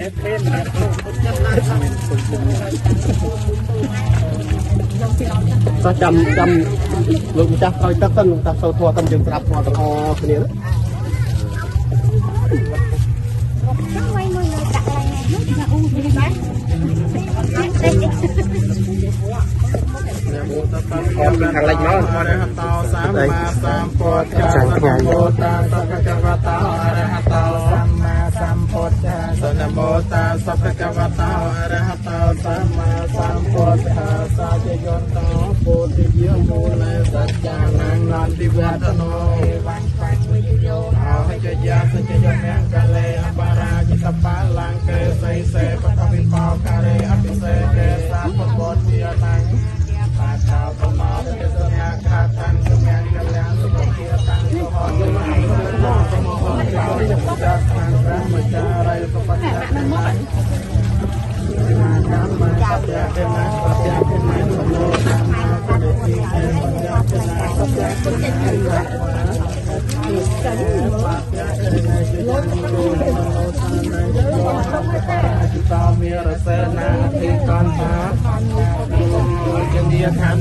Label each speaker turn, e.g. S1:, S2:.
S1: តោះចាំចាំលោកម្ចាស់ឲ្យទឹកទៅលោកតាសូធัวទៅយើងស្ដាប់ធัวទាំងអស់គ្នាណា
S2: ចង់ໄວមួយលើដាក់ឡើងនោះថាអូនេះបាទ
S1: អត់ពីខាងលិចមក
S3: អរហតោសម្មាសម្ពុទ្ធ
S1: ចាំថ្ងៃ
S3: មោតាសភគវតោអរហតោសម្មាសម្ពុទ្ធស្សនមោតាសភគវតោអរហតោសម្មាសម្ពុទ្ធស្សសាជយន្តោពោធិយមូលេសច្ចានាងនន្តិវឌ្ឍនោអេវੰបញ្ញយោអោហិចយាសច្ចយមង្គលេអបរាជិតបាលង្កេសីសេបតវិបោការេអភិសេកេសាពពុទ្ធិតាំង បាចោប្រមាទទេសនាខាតាំងសមង្គលាសុខជាតាំងសុខយមង្គលមហោចោចាខាងព្រះមចារិយសុបច្ចកម្មកម្មសត្យកណាសត្យកណាមនោធម្មកនិតិសេសត្យកណាសត្យកណាអจิตามีรเสนาธิกันตาជនាឋាន